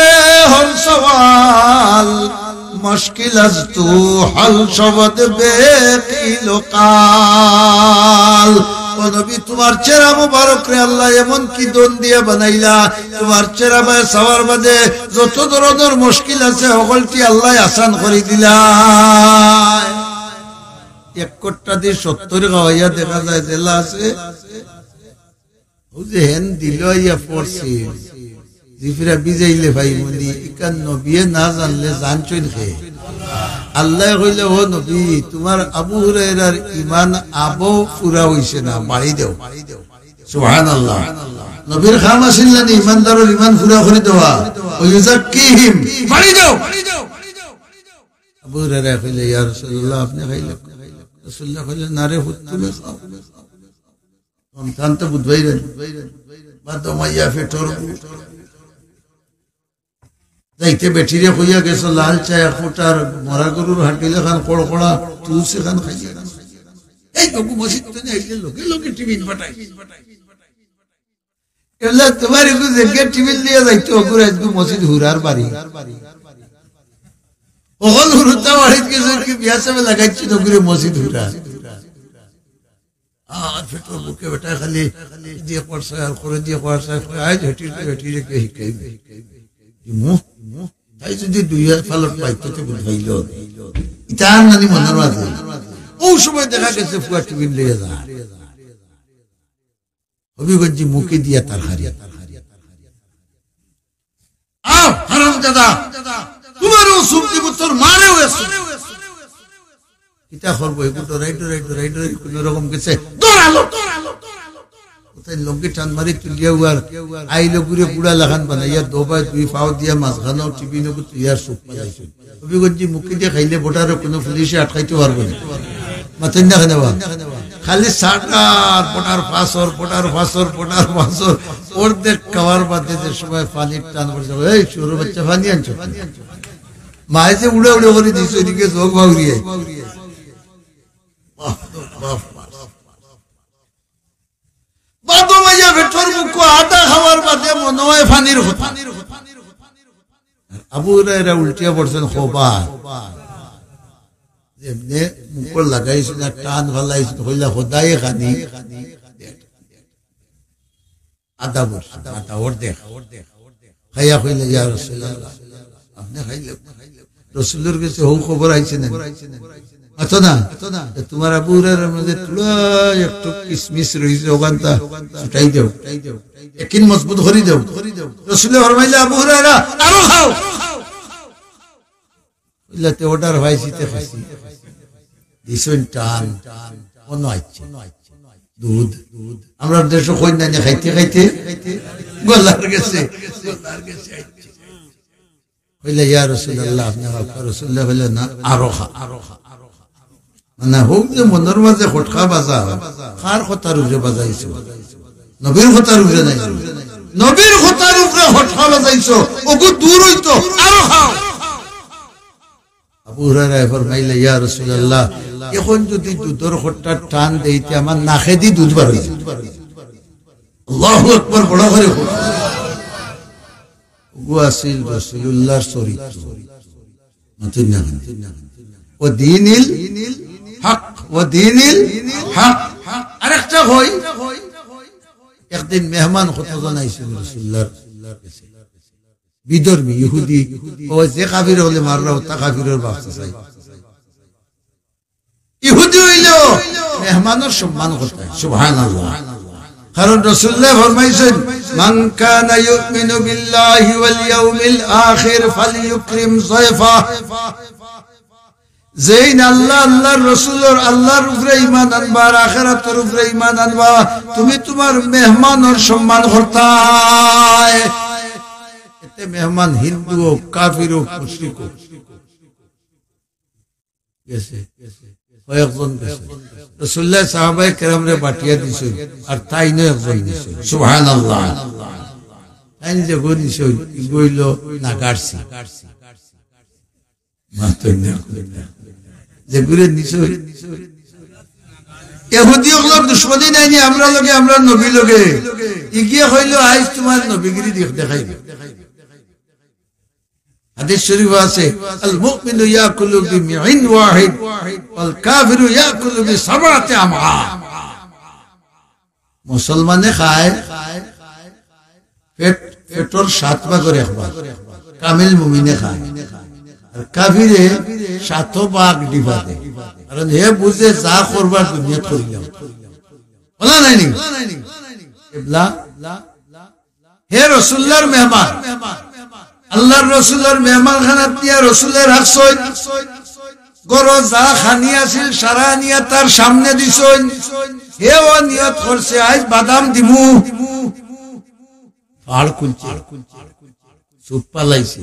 ہر سوال، مشکل از تو حل شود بے قیل و قال۔ ও নবী, তুমার চেহারা মুবারকরে আল্লায় এমন কি ধন দিয়া বানাইলা, তুমার চেহারা বায় চাওয়ার বাদে যত ধরনর মুশকিল আছে, হকলটি আল্লায় আসান করি দিলা। এক কট্টা দি সত্তর খাওয়াইয়া দেখা যায় জেলা আছে। অউ যে হেন দিল ইয়া পড়ছে। জিফরা ভিজাইলে পাইমুনি, ইখান নবিয়ে না জানলে জানছইন কে? আল্লায় কইলা, "ও নবী, তুমার আবু হুরায়রার ইমান আবো পুরা অইছে না, বাড়ি দেও।" সুবহানাল্লাহ। নবীর কাম আছিল না নি ইমানদারর ইমান পুরা করি দেওয়া? ওয়া ইউযাক্কিহিম, বাড়ি দেও। আবু হুরায়রায় কইলা, "ইয়া রাসূলুল্লাহ, আপনে খাইলে।" রাসূলুল্লায় কইলা, "না রে পুত, তুমি খাও।" সন্তান তো বুঝবাই রে। বাদো মাইয়া পেটর ভুক। যাইতে বেটিরে কইয়া গেছো, লাল চা এক ফুটার মরা গরুর হাড্ডি লাখান কড়কড়া, তুলসি খান খাইয়া না। এই বাবু মসজিদ তো নেই, আইলে লগে লগে টিফিন পাঠাই। এলা তুমার একটু জেগে টিফিন দিয়া যাইতো, অগুরে আইজকু মসজিদ হুরার বাড়ি। অকল হুরুতা বাড়িত গেছে কি বিয়া সাবে লাগাইছি, অগুরে মসজিদ হুরা। আর পেটর ভুকে বেটায় খালি দিয়া কর চায় আর করে দিয়া কর চায়, কয়, "আইজ হেটির তো হেটিরে কে হিকাইবে?" দিমু, তাই যদি দুই পালক পাইতো তে বুঝাইল। ইতা আর নানি মনর মাঝে। অউ সময় দেখা গেছে ফুয়া টিফিন লইয়া যা। হবিগঞ্জি মুখে দিয়া তরকারি। আও, হারামজাদা, তুমারেও চুপ দিমু, তোর মারেও চুপ। কিতা করবো, এগু ডরাই, ডরাই, ডরাই, ডরাই, কুনু রকম গেছে, দৌড়ালো। কোথায় লঙ্গি টান মারি তুলিয়া উয়ার, আইলো ঘুরে গুড়া লাখান বানাইয়া, দোবায় দুই পাও দিয়া মাঝখানো টিফিন অগু তুলিয়া চুপ পালাইছে। হবিগঞ্জি মুখে দিয়া খাইলে বর্ডারো কুনু পুলিশে আটকাইতে পারবো না। মাতইন না কেনে বা? খালি সাটার, বর্ডার পাসর, বর্ডার পাসর, বর্ডার পাসর। অর্ধেক খাওয়ার বাদে যে সময় পানির টান পড়ছে, "এই শুয়োর বাচ্চা, পানি আনছো?" মায়ে যে উড়াউড়ি করি দিছে, এদিকে চোখ বাউরি আই। বাফ, বাফ, বাফ। বাদো মাইয়া পেটর ভুকো আধা খাওয়ার বাদে মনো অয় পানির কথা। আবু হুরায়রা উল্টিয়া পড়ছইন, খোবা। যেমনে মুখো লাগাইছইন না, টান ফালাইছইন, কইলা, "খোদায়ে খানি।" আধা বর্ষ, আধা অর্ধেক। খাইয়া কইলা, "ইয়া রাসূলুল্লাহ, আপনে খাইলে।" রাসূলর গেছে হউ খবর আইছে না? আতো না? তে তুমার আবু হুরায়রার মাঝে থুড়া একটু কিসমিস রইছে, অখানতা ছুটাই দেও। একিন মজবুত করি দেও। রাসূলে ফরমাইলা, "আবু হুরায়রা, আরো খাও।" কইলা, "তে অর্ডার পাইছি, তে খাইছি।" দিছইন টান, অনো আইছে। দুধ। আমরার দেশো কইন না নি, খাইতে খাইতে গলার গেছে, গলার গেছে আইছে। কইলা, "ইয়া রাসূলুল্লাহ, আপনে খাও।" রাসূলুল্লায় কইলা, "না, আরো খা, আরো খা, আরো খা।" মানে, হউক যে মনর মাঝে খটকা বাজা, কার কথার উপরে বাজাইছো? নবীর কথার উপরে নায়। নবীর কথার উপরে খটকা বাজাইছো, অগু দূর অইতো, আরো খাও। আবু হুরায়রায় ফরমাইলা, "ইয়া রাসূলুল্লাহ, অখন যদি দুধর খটকার টান দেই, তে আমার নাকেদি দুধ বার অইযিবো।" আল্লাহু আকবার, বড় করি কও। অগু আছিল রাসূলুল্লাহর চরিত্র। মাতইন না কেনে? ওয়া দীনিল হক, ওয়া দীনিল হক। আরেকটা কই, একদিন মেহমান কতজন আইছইন রাসূলুল্লাহর গেছে। বিধর্মী, ইহুদি, অউ যে কাফির অকলে মাররা, অতা কাফিরর বাপ চাচাই। ইহুদি অইলেও মেহমানর সম্মান করতা, সুবহানাল্লাহ। কারণ রাসূলুল্লায় ফরমাইছইন, "মান কানা ইউমিনু বিল্লাহি ওয়াল ইয়াউমিল আখির ফালইউকরিম যায়ফা।" যেইন আল্লাহ, আল্লাহর রাসূলর, আল্লাহর উপরে ঈমান আনবা আর আখিরাতর উপরে ঈমান আনবা, তুমি তুমার মেহমানর সম্মান করতায়। এতে মেহমান হিন্দু অউক, কাফির অউক, মুশরিক অউক। গেছে। কয়েকজন গেছে। রাসূলুল্লায় সাহাবায়ে কেরামরে বাটিয়া দিছইন, আর তাইনও একজন নিছইন। সুবহানাল্লাহ। তাইন যেগু নিছইন, ইগু অইলো নাগারসি। মাতইন না। যেগুরে নিছইন। ইহুদি অকলর দুশমনি নাই নি আমরার লগে, আমরার নবীর লগে। ইগিয়ে কইলো, "আইজ তুমার নবীগিরি দেখ-, দেখাইমু।" হাদিস শরীফো আছে, "আল মুমিনু ইয়াকুলু বিমিআইন ওয়াহিদ, ওয়াল কাফিরু ইয়াকুলু বিসাবআতি আমআ।" মুসলমানে খায় পেট, পেটর সাত ভাগর এক ভাগ, কামিল মুমিনে খায়। আর কাফিরে সাত ভাগ ডিবা দেয়, কারণ হে বুঝে যা করবার দুনিয়াত করিলাম। বলা নায়নি? এবলা হে রসুল্লার মেহমান, আল্লার রসুলর মেহমানখানাত নিয়া রসুলে রাখছইন। ঘরো যা খানি আছিল, সারা আনিয়া তার সামনে দিছইন। হেও নিয়ত করছে, "আইজ বাদাম দিমু।" ফাড় খুলছে, চুপ পালাইছে,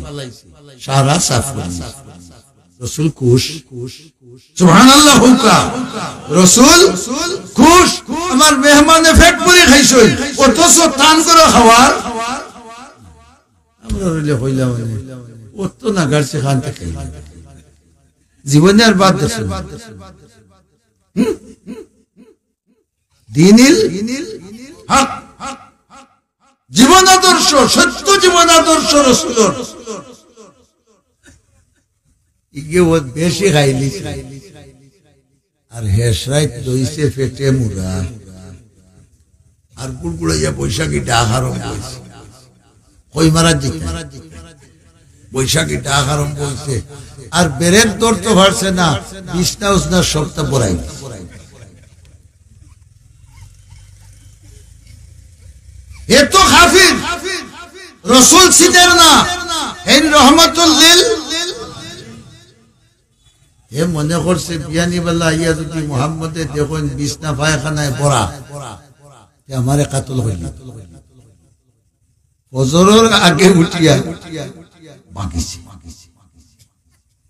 সারা সাফ করছে। রসুল খুশ। সুবহানাল্লাহ কউক্কা। রসুল খুশ। আমার মেহমানে পেট ভরি খাইছইন, অথচ তান ঘরো খাওয়ার। আমরা অইলে কইলাম, মানে, ও তো নাগারছে খান থেকে। জীবনে আর বাদ দিছে না। হুম? দিনিল হক। জীবন আদর্শ, সত্য জীবন আদর্শ রসুলর। ইগে ও বেশি খাইলি। আর হেশরাইত লইছে পেটে মুড়া। আর গুড়গুড়াইয়া বৈশাখী ডাক আরম্ভ অইছে। কই মারা যেতে? বৈশাখী ডাক আরম্ভ অইছে। আর ব্রেক ধরতে পারছে না, বিছনা উছনা সবটা বড়াই দিছে। এ তো কাফির, রসুল চিনের না, হেন রহমাতুল লিল। হে মনে করছে বিয়ানি বেলা আইয়া যদি মোহাম্মদে দেখইন বিছনা পায়খানায় ভরা, তে আমারে কাতল করিল। ফজরর আগে উঠিয়া ভাগিছে,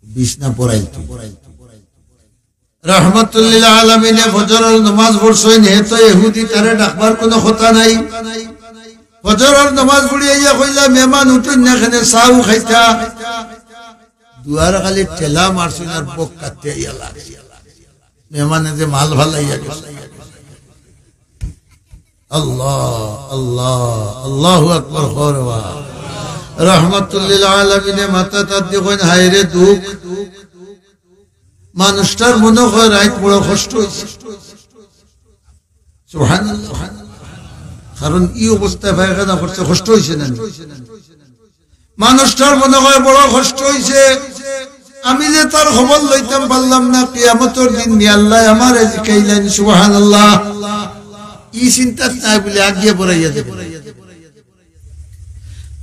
বিছনা পড়াইল তুই। রহমাতুল্লিল আলামিনে ফজরর নামাজ পড়ছইন, হে তো ইহুদি, তারে ডাকবার কুনু কথা নাই। ফজরর নামাজ পড়ি আইয়া কইলা, "মেহমান উঠইন না, কেনে চাও খাইতা।" দুয়ার খালি ঠেলা মারছইন আর বউত কাটতে আইয়া লাগছে। মেহমানে যে মাল ফালাইয়া গেছে। আল্লাহ, আল্লাহ, আল্লাহু আকবার, কওরে বা। রহমাতুল্লিল আলামিনে মাথাত আত দি কইন, "হায়রে দুখ, মানুষটার মনে হয় রাইত বড় কষ্ট অইছে।" সুবহানাল্লাহ। কারণ ই অবস্থায় পায়খানা করছে, কষ্ট অইছে না? মানুষটার মনে হয় বড় কষ্ট অইছে, আমি যে তার খবর লইতাম পারলাম না, কিয়ামতর দিন নি আল্লায় আমারে জিকাইলাইন। সুবহানাল্লাহ। ই চিন্তাত নাই বলে আগিয়া বড়াইয়া যাইবো।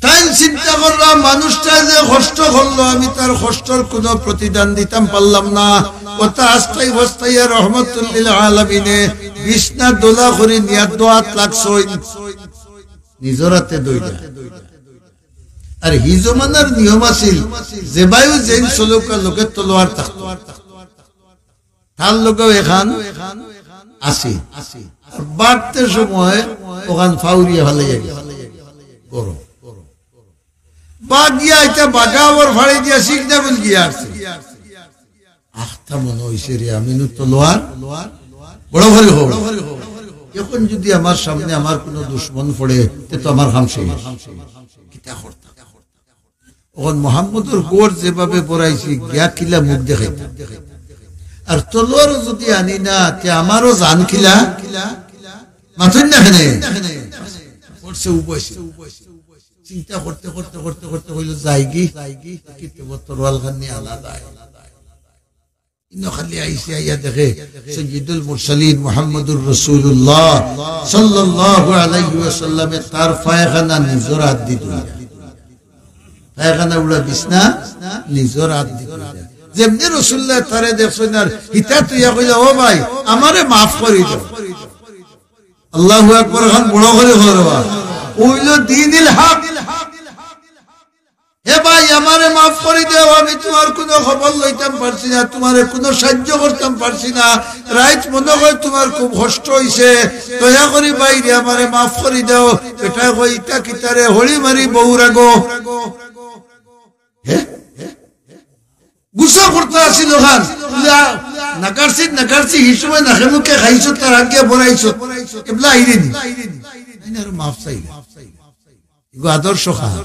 তাইন চিন্তা করলা, মানুষটা যে কষ্ট করলো, আমি তার কষ্টর কুনু প্রতিদান দিতাম পারলাম না। অতা আস্তাই বস্তাইয়া রহমাতুল্লিল আলামিনে বিছনা দলা করি নিয়া দোয়াত লাগছইন। নিজর আতে দইলা। আর হি জমানার নিয়ম আছিল, যেবায়ও যেইন চলউক্কা লগে তলোয়ার থাকতো। তার লগেও এখান আছে। আর বাগতে সময় অখান ফাউরিয়া ফালাইয়া গেছে। গরম। বাগিয়া ইটা বাগাবর ফাড়ি দিয়া শিখ ডাবল গিয়া আছে। আখতা মনে অইছে রে, আমি নু তলোয়ার বড় করি হোক। এখন যদি আমার সামনে আমার কুনু দুশমন পড়ে, তে তো আমার কাম শেষ। কিতা করতাম? অখন মোহাম্মদর ঘর যেভাবে বড়াইছি, গিয়া কিলা মুখ দেখাইতাম। আর তলোয়ারও যদি আনি না, তে আমারও জান কিলা? মাতইন না কেনে? পড়ছে উবাইছে। চিন্তা করতে, করতে, করতে, করতে কইলো, "যাইগি, কিতে তরোয়াল খান নিয়া আলাদা আয়।" ইনো খালি আইছে, আইয়া দেখে সৈয়দুল মুরসালিন মুহাম্মদুর রাসূলুল্লাহ সাল্লাল্লাহু আলাইহি ওয়াসাল্লামে তার পায়খানা নিজর আত দি ধইরা। পায়খানা উড়া বিছনা নিজর আত দি ধইরা। যেমনে রাসূলুল্লাহ তারে দেখছইন আর হিতা তুইয়া কইলা, "ও ভাই, আমারে মাফ করি দেও।" আল্লাহু আকবার খান বড় করি কওরে বা। অইলো দিনিল হক। হে ভাই, আমারে মাফ করি দেও, আমি তুমার কুনু খবর লইতাম পারছি না, তুমারে কুনু সাইয্য করতাম পারছি না। রাইত মনো অয় তুমার খুব কষ্ট অইছে, দয়া করি ভাইরে আমারে মাফ করি দেও। বেটায় কয়, "ইতা কিতারে হড়ি মারি বউর আগো?" হে? গুসা করতা আছিল অখান। ইলা নাকারছি, নাকারছি, হি সময় নাকে মুখে খাইছো, তার আগে বড়াইছো। এবলা আইরে নি। আইন আর মাফ চাইলা। ইগু আদর্শ খা।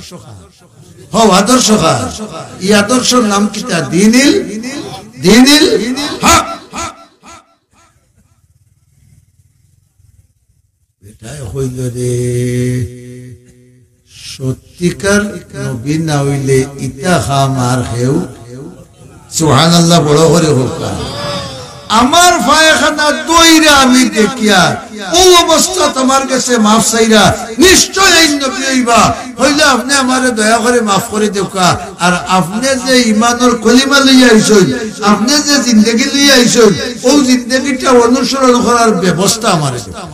হও, আদর্শ খা। ই আদর্শর নাম কিতা? দিনিল, দিনিল হক। বেটায় কইলো রে, সত্যিকার নবী না অইলে ইতা কাম আর কেউ। সুবহানাল্লাহ, বড় করি কউক্কা। আমার পায়খানা ধইরা আমি দেখিয়া, অউ অবস্থাত আমার গেছে মাফ চাইরা, নিশ্চয় এই নবী অইবা। অইলে আপনে আমারে দয়া করি মাফ করি দেউক্কা। আর আপনে যে ইমানর কলিমা লইয়া আইছইন, আপনে যে জিন্দেগি লইয়া আইছইন, অউ জিন্দেগিটা অনুসরণ করার ব্যবস্থা আমারে দেউক্কা।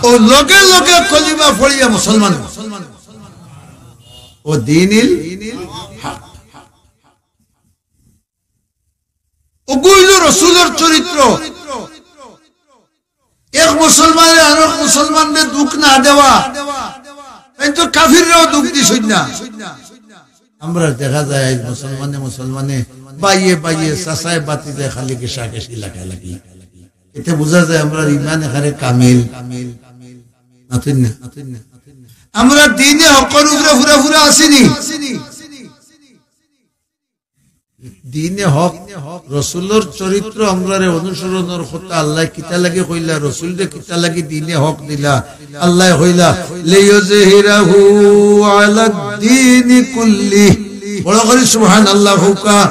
অউ লগে লগে কলিমা পড়িয়া মুসলমান। ও দিনিল হক। অগু অইলো রসুলর চরিত্র। এক মুসলমানে আরক মুসলমানরে দুখ না দেওয়া, কিন্তু কাফিররাও দুখ দিছইন না। আমরা দেখা যায় আইজ মুসলমানে মুসলমানে, ভাইয়ে ভাইয়ে, চাচায় ভাতিজায় খালি ঘেষাঘেষি লাগালাগি। এতে বুঝা যায় আমরার ইমান একেবারে কামিল। মাতইন না? আমরা দিনে হকর উপরে পুরা পুরা আছি নি? দিনে হক, রসুলর চরিত্র আমরারে অনুসরণর কথা। আল্লায় কিতা লাগি কইলা, রসুলরে কিতা লাগি দিনে হক দিলা? আল্লায় কইলা, "লিইয়ুযহিরাহু আলাদ দীনি কুল্লিহ।" বড় করি সুবহানাল্লাহ কউক্কা।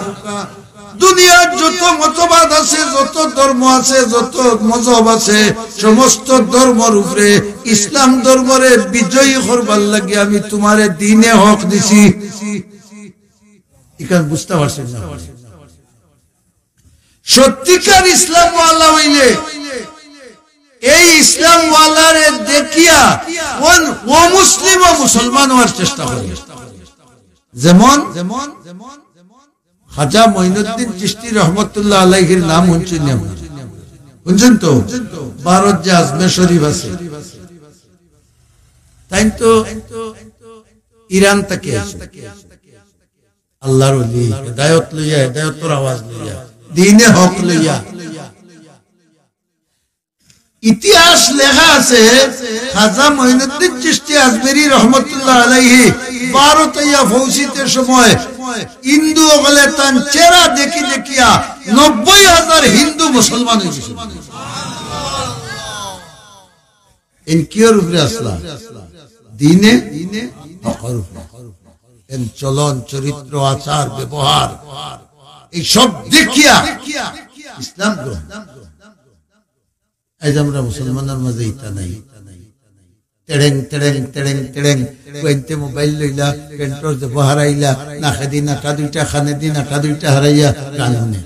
দুনিয়ার যত মতবাদ আছে, যত ধর্ম আছে, যত মজহব আছে, সমস্ত ধর্মর উপরে ইসলাম ধর্মরে বিজয়ী করবার লাগি আমি তুমারে দিনে হক দিছি। ইখান বুঝতা পারছইন না? সত্যিকার ইসলামওয়ালা অইলে এই ইসলামওয়ালারে দেখিয়া অউ অমুসলিমও মুসলমান অওয়ার চেষ্টা করে। যেমন খাজা মঈনুদ্দিন চিশতি রহমতুল্লাহ আলাইহির নাম হুনছইন নি আপনারা? হুনছইন তো? ভারত যে আজমির শরীফ আছে, তাইন তো ইরান থাকি আইছইন। আল্লাহর ওলি, হেদায়ত লইয়া, হেদায়তর আওয়াজ লইয়া, দিনে হক লইয়া। ইতিহাস লেখা আছে, খাজা মঈনুদ্দিন চিশতি আজমিরি রহমতুল্লাহ আলাইহি ভারত আইয়া পৌঁছিতে সময় হিন্দু অকলে তান চেহারা দেখি দেখিয়া নব্বই হাজার হিন্দু মুসলমান অইগেছে। এন কিওর উপরে আছলা? দিনে হকর উপরে। এন চলন, চরিত্র, আচার, ব্যবহার, এই সব দেখিয়া ইসলাম গ্রহণ। আইজ আমরা মুসলমানর মাঝে ইতা নাই। তেড়েং, তেড়েং, তেড়েং, তেড়েং। কুয়াইন্তে মোবাইল লইলা, প্যান্টর জেব হারাইলা, নাকেদি নাটা দুইটা, কানেদি নাটা দুইটা হারাইয়া গান হুনে।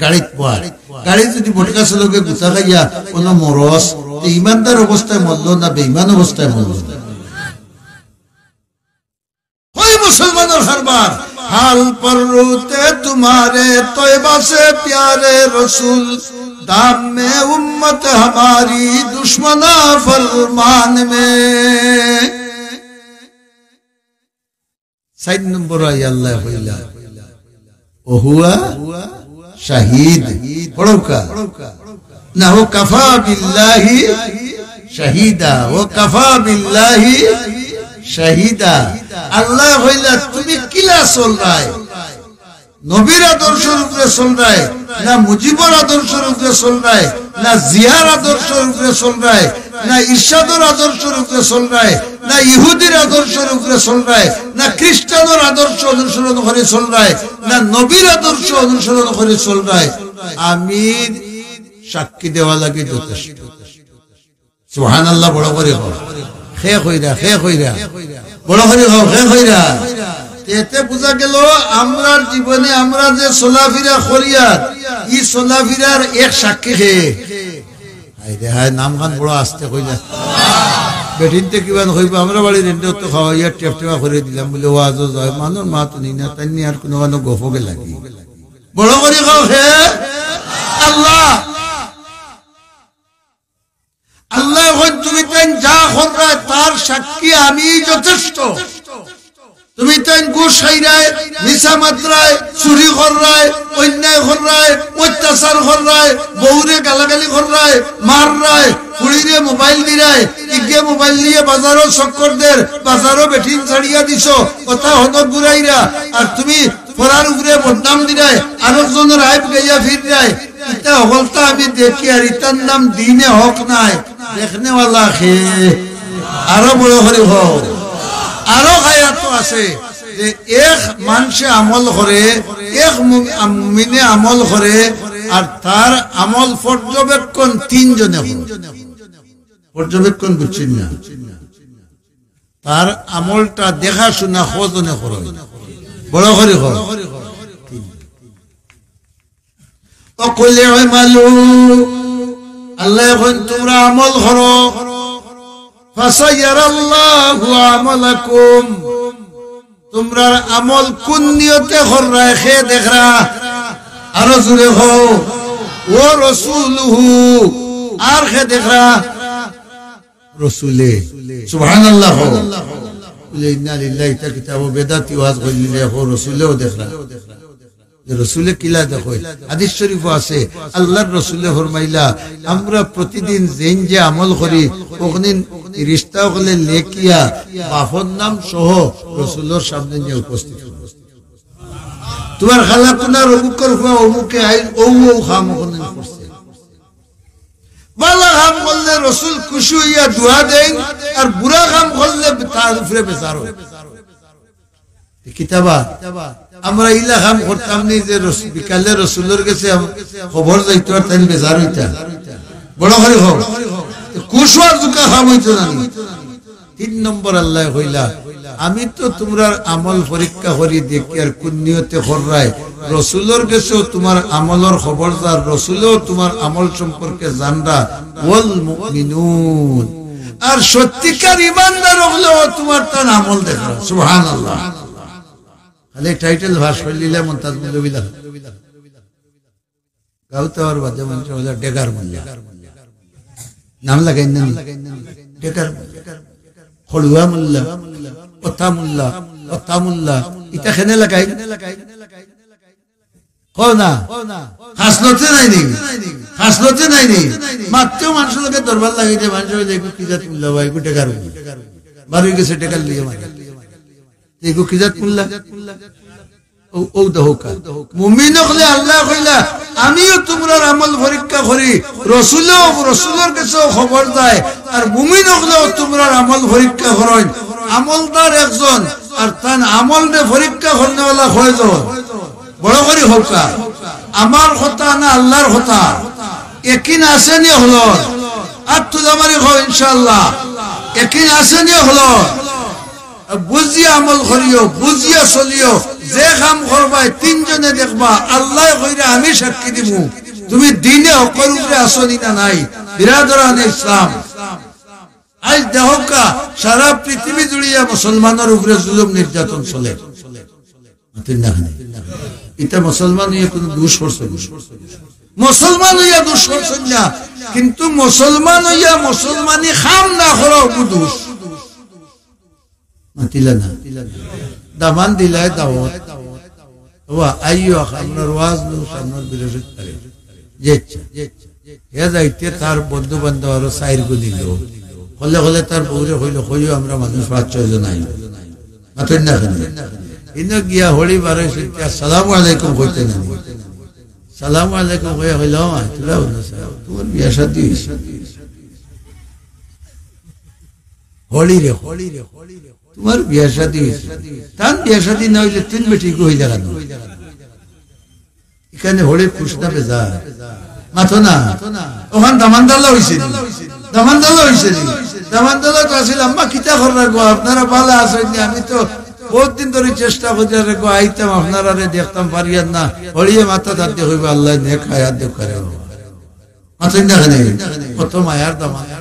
গাড়িত বওয়ার। গাড়ি যদি বটগাছর লগে গুতা খাইয়া কোনো মরস, তে ইমানদার অবস্থায় মরলো না বেইমান অবস্থায় মরলো? ওই মুসলমানর কারবার। হাল পর রুতে তুমারে তয়বা সে প্যারে রসুল, দাম মে উম্মত হামারি দুশমনা ফরমান মে। চাইর নম্বর আয়াত আল্লায় কইলা, "ওহুয়া শাহিদ।" পড়উক্কা। না, "ওয়া কাফা বিল্লাহি শাহিদা, ওয়া কাফা বিল্লাহি শাহিদা।" আল্লায় কইলা, "তুমি কিলা চলরায়? নবীর আদর্শর উপরে চলরায়, না মুজিবর আদর্শর উপরে চলরায়, না জিয়ার আদর্শর উপরে চলরায়, না ইরশাদর আদর্শর উপরে চলরায়, না ইহুদির আদর্শর উপরে চলরায়, না খ্রিস্টানর আদর্শ অনুসরণ করি চলরায়, না নবীর আদর্শ অনুসরণ করি চলরায়।" আমি সাক্ষী দেওয়া লাগি যথেষ্ট। সুবহানাল্লাহ, বড় করি কও। কে কইরা, কে কইরা? বড় করি কও, কে কইরা? এতে বুঝা গেল, আমরার জীবনে আমরা যে চলাফিরা করিয়ার, ই চলাফিরার এক সাক্ষী কে? হায় রে হায়, নামখান বড় আস্তে কইলা। বেটিন্তে কিমান কইবা, আমরা বাড়ির রেন্টে তো খাওয়াইয়া টেপটেপা করি দিলাম, বলে ওয়াজও যায়, মানুর মাত হুনি না, তাইন নি আর কুনুখানো গফও গেলা কি? বড় করি কও কে? আল্লাহ। আল্লায় কইন, "তুমি তাইন যা কররায়, তার সাক্ষী আমি যথেষ্ট।" তুমি তাইন ঘুষ খাইরায়, মিছা মাতরায়, চুরি কররায়, অন্যায় কররায়, অত্যাচার কররায়, বউরে গালাগালি কররায়, মাররায়, ফুড়িরে মোবাইল দিরায়, ইগে মোবাইল নিয়া বাজারো চক্কর দের, বাজারো বেটিন ছাড়িয়া দিছো, কথা হনক ঘুরাইরা, আর তুমি ফরার উপরে বদনাম দিরায়, আরক জনর আইব গাইয়া ফিররায়, ইতা হকলতা আমি দেখিয়ার, ইতার নাম দিনে হক নায়, দেখনেওয়ালা কে? আরো বড় করি কও, আরো আয়াত আছে। যে এক মানষে আমল করে, এক মু-, মুমিনে আমল করে, আর তার আমল পর্যবেক্ষণ তিনজনে করে। পর্যবেক্ষণ বুঝছইন না? তার আমলটা দেখাশুনা কয়জনে করে? বড় করি কও। وقل اعملوا, আল্লায় কইন, তুমরা আমল করো। فسيرى الله عملكم, তুমরার আমল কুন নিয়তে কররায় কে দেখরা? আরো জুরে কও। ورسوله, আর কে দেখরা? রসুলে। সুবহানাল্লাহ কও। বুলে, "ইন্না লিল্লাহি", ইতা কিতাবো বেদাতি ওয়াজ করিলে কও, রসুলেও দেখরা। যে রসুলে কিলা দেখইন? হাদিস শরিফো আছে, আল্লার রসুলে ফরমাইলা, "আমরা প্রতিদিন যেইন যে আমল করি, অগুইন ফিরিস্তা অকলে লেখিয়া বাপর নাম সহ রসুলর সামনে নিয়া উপস্থিত করি। তুমার খালাকুনার অমুকর ফুয়া অমুকে আইল, অউ অউ কাম অগুইন করছে।" ভালা কাম করলে রসুল খুশি অইয়া দোয়া দেইন, আর বুরা কাম করলে তার উপরে বেজার অইন। কিতাবা, আমরা ইলা কাম করতাম নি যে রস-, বিকালে রসুলর গেছে আম-, খবর যাইতো আর তাইন বেজার অইতা। বড় করি কও। তে খুশ অওয়ার জুকা কাম অইতো না নি? তিন নম্বর আল্লায় কইলা, "আমি তো তুমরার আমল পরীক্ষা করি দেখি আর কুন নিয়তে কররায়। রসুলর গেছেও তুমার আমলর খবর যার, রসুলেও তুমার আমল সম্পর্কে জানরা।" والمؤمنون, আর সত্যিকার ইমানদার অকলেও তুমার তান আমল দেখরা। সুবহানাল্লাহ। খালি টাইটেল ফাঁস করিলিলা মন্তাজ মৌলভী লাখান। গাউত আওয়ার বাদে মানষে কইলা ডেগার মোল্লা। নাম লাগাইন না নি? ডেগার মোল্লা। খড়ুয়া মোল্লা, অতা মোল্লা, অতা মোল্লা। ইতা কেনে লাগাইন? কও না। খাসলতে নাই নি? খাসলতে নাই নি? মাততেও মানষর লগে দরবার লাগাইতে, মানষে কইলে, "এগু কি জাত মোল্লা বা, এগু ডেগার মোল্লা।" বার অই গেছে ডেগার লগে মারি। এগু কি জাত মোল্লা? অউ, অউ দেখউক্কা। মুমিন অকলে আল্লায় কইলা, "আমিও তুমরার আমল পরীক্ষা করি।" রসুলেও, রসুলর গেছেও খবর যায়, আর মুমিন অকলেও তুমরার আমল পরীক্ষা করইন। আমলদার একজন, আর তান আমলরে পরীক্ষা করনেওয়ালা কয়জন? বড় করি কউক্কা। আমার কথা না আল্লার কথা? একিন আছে নি অকলর? আত তুলা মারি কও ইনশাআল্লাহ। একিন আছে নি অকলর? বুঝিয়া আমল করিও, বুঝিয়া চলিও। যে কাম করবায় তিনজনে দেখবা, আল্লায় কইরা আমি সাক্ষী দিমু। তুমি দিনে হকর উপরে আছো নি না নাই? বিরাদরানে ইসলাম, আইজ দেখউক্কা, সারা পৃথিবী জুড়িয়া মুসলমানর উপরে জুলুম নির্যাতন চলে। মাতইন না কেনে? ইতা মুসলমান অইয়া কুনু দুষ করছইন না। মুসলমান অইয়া দুষ করছইন না, কিন্তু মুসলমান অইয়া মুসলমানি কাম না করা অগু দুষ। মাতিলা না। দামান দিলায় দাওয়াত। ওবা, আইও, আমরার ওয়াজ নু সামনের বৃহস্পতিবারে। জি আচ্ছা। হে যাইতে তার বন্ধু বান্ধব আরো চাইর গু নিলো। কলে কলে তার বউরে কইলো, "কইও আমরা মানুষ পাঁচ ছয় জন আইমু।" মাতইন না কেনে? ইনো গিয়া হড়ি বারইছে, "আসসালামু আলাইকুম" কইতে না। "সালামু আলাইকুম" কইয়া কইলো, "ও মা, তুমরা ভালা আছো? তুমার বিয়া শাদী অইছে?" হড়ি রে, হড়ি রে, হড়ি রে। তুমার বিয়া শাদী অইছে। তান বিয়া শাদী না অইলে তিন বেটি গু অইলা কেনে? ইখানে হড়ি খুশ না বেজার? মাতো না। অখান দামান্দলা অইছে নি? দামান্দলা অইছে নি? দামান্দলা তো আছিল, "আম্মা, কিতা কররা গো? আপনারা ভালা আছইন নি? আমি তো বউত দিন ধরি চেষ্টা করিয়ার গো, আইতাম, আপনারারে দেখতাম, পারিয়ার না।" হড়িয়ে মাথা তাত দিয়া কইবা, "আল্লায় নেক হায়াত দেউক্কা রে বাবা।" মাতইন না কেনে? কত মায়ার দামান।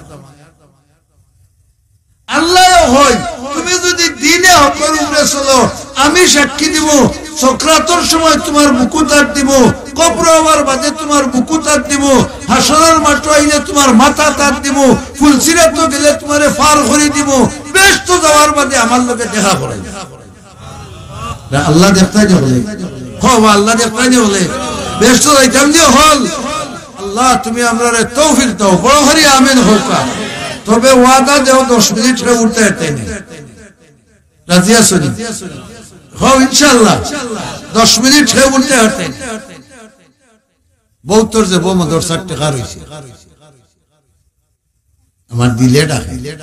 আল্লায়ও কইন, "তুমি যুদি দিনে হকর উপরে চলো, আমি সাক্ষী দিমু, সকরাতর সময় তুমার বুকু তাত দিমু, কবরো আওয়ার বাদে তুমার বুকু তাত দিমু, হাশরর মাঠো আইলে তুমার মাথা তাত দিমু, পুলসিরাতো গেলে তুমারে পার করি দিমু, বেহেস্তো যাওয়ার বাদে আমার লগে দেখা করাইও।" না, আল্লায় দেখতা নি অকলে? কও, আল্লায় দেখতা নি অকলে? বেহেস্তো যাইতাম নি অকল? আল্লাহ, তুমি আমরারে তৌফিক দেও। বড় করি আমিন কউক্কা। তবে ওয়াদা দেও, দশ মিনিট কেউ উঠতে পারতে নি। রাজি আছো নি? কও, ইনশাআল্লাহ। দশ মিনিট কেউ উঠতে পারতে নি। বউতর যে বউ মাদ্রাসার টেকা রইছে। আমার দিলে ডাকে।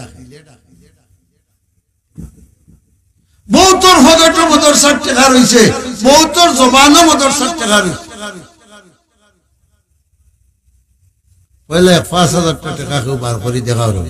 বউত পকেটো মাদ্রাসার টেকা রইছে, বউতর জমানো মাদ্রাসার টেকা রইছে। পয়লা এক পাঁচ হাজার টেকা কেউ বার করি দেখাও রে।